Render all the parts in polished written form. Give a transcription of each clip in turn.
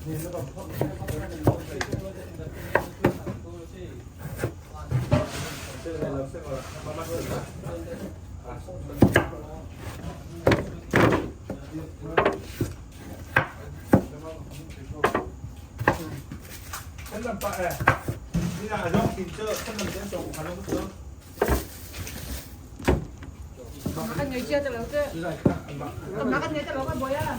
Kan ngei cia te lo te. Kan ngei te lo kan boy ah.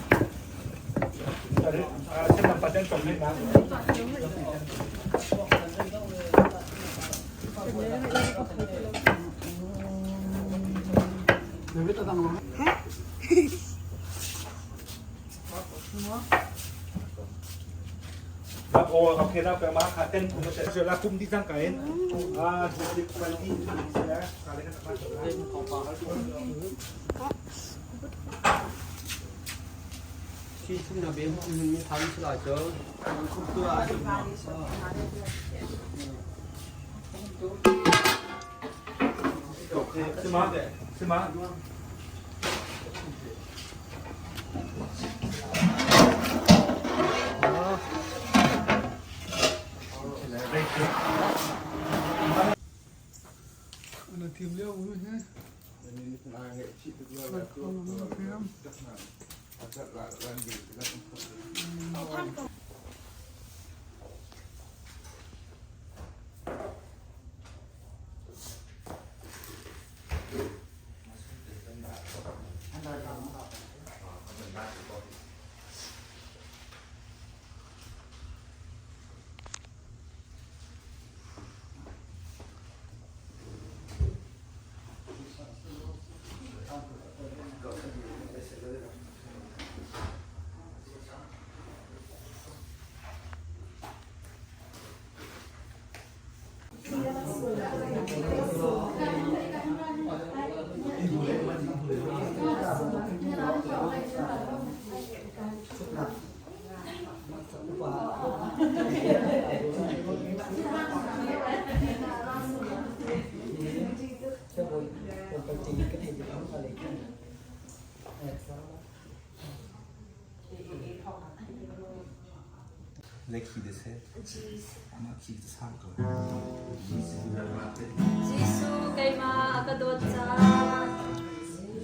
Jesuh keimah a ka dawt caah.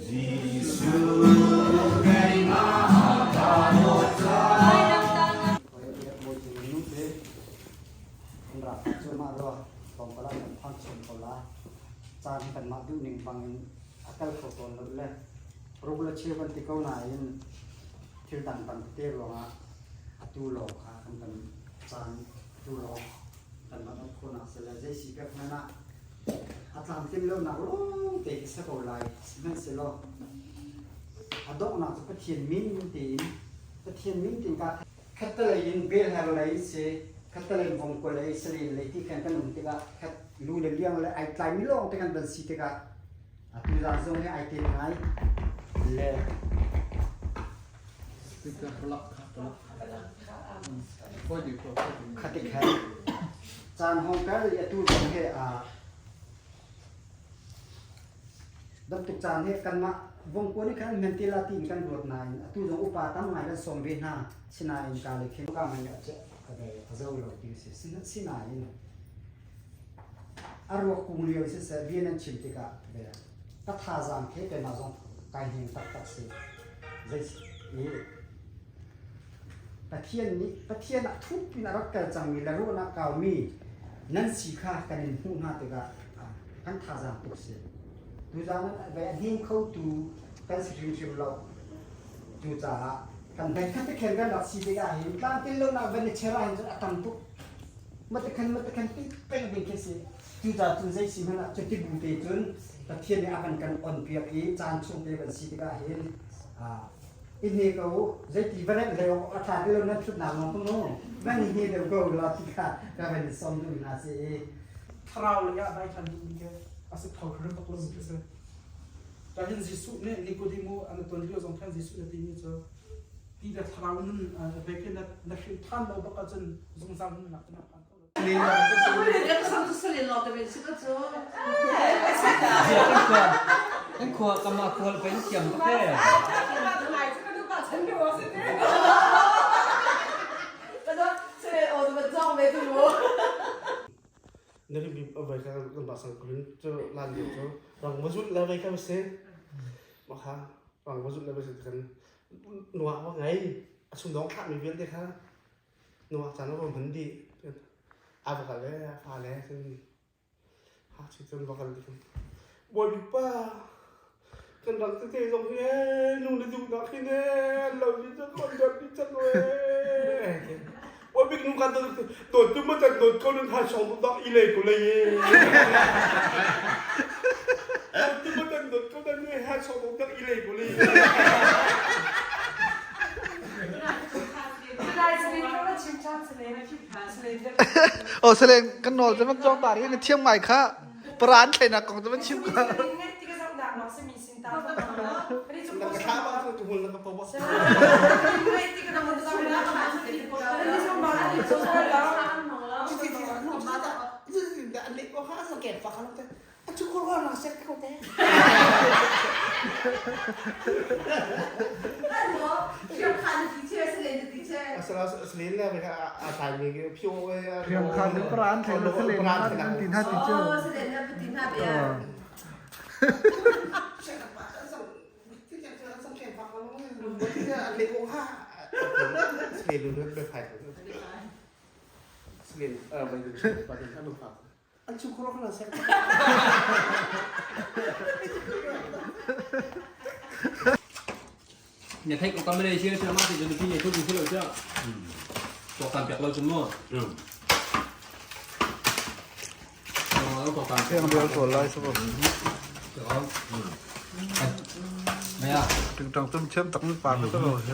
Jesuh keimah a ka dawt caah. Caan hi kanmah duhning bangin a kal kho tawn lo le ruk le cheu kan ti ko nain thil dangdang tete ruangah atu lawng kha kan kan caan atu lawng kan rak rat khawhnak si le zei si pek hmanh ah a tlamtlin lonak lawng te khi si ko lai. Sihmanhsehlaw a donghnak cu Pathian min tein Pathian min tein kaa khattelei in belher lei si khattelei in vongkua lei salen lei ti khan kan um tikah khat lu le liang le ai tlaimi lawng te kan van si tikah atu zan zong hi ai tet ngai le khati khan caan hong kal i atu zong he a bantuk caan hi kanmah vongkua nih khan men te la tiin kan ruat nain atu zong upa tam ngai kan sawm ve hna sinain ka le khin ka man a zo lo ti si sinain a ruak kung lio siseh bia nan chim tikah ve ka thazaang khi keimah zong kai hnem taktak si zei i Pathian nih Pathian ah thuk in a rak kal cangmi le ruahnak kaumi nan si kha kan in hmuh hna tikah kan thazaang tuk si. Tuzaan ve a hnem khotu kan si hrimhrim lo. Cucaah kan khat te khen kan rak si tikah hin tlamtlin lonak van i cher ahhin cun a tam tuk. Matakhan matakhan ti peng ding khi si. Cucaah cun zei si hmanh ah cuti bu te cun Pathian nih a kan kan on piak i caan chung te van si tikah hin i hne ko u zeiti va remh hlei awk a ṭha ti lo nan ṭhutnak lawng ku mu van i hne deuh ko la ti kha ka van i sawm duh hna si i Thlarau lei ah dai ṭhan duhmi hi a si kho hrim bak lomi khi si. Tahin Jesuh nih Nikodemu an ton lio zong khan Jesuh nih a timi cu ti le thlarau nun pek hi na hrin ṭhan lo bak ahcun zungzal nunnak cu na phan kho lo. Kan khua kam ah kual pen thiam bak e. Kan pa sang kulun cu lan lio cu rang va zulh le vei kha si. Mah kha rang va zulh le vei si kan nua va ngei. A chung dong thlah mi vialte kha nua caan va hman dih. A va kal le a fa le cun ha chi cun va kal dih. Bawipa kan rang tete zong hi ee nu le duhnak hi ne lo ni cang kon dot ni cang we. Bawi nu kan dot tu ma tan dot ko nan ha song tu dak i le ko le ye. Dot tu ma tan dot ko nan ha song tu dak i le ko le ye. Oh selen kan nawl cu man cawng ta ri na thiam ngai kha paran thlainak kong cu man chim kha. Thiam khan paran thlai na selen nan ti hna ti cu. Nhà thấy có con bên đây chưa chưa mát thì cho khi nhà thuốc thì chưa chưa. Có tạm biệt lâu chứ mua. Có tạm Thiang bial tual lai sabo. Mày à. Tingtang tum thiam tak mi pa ka sabo he.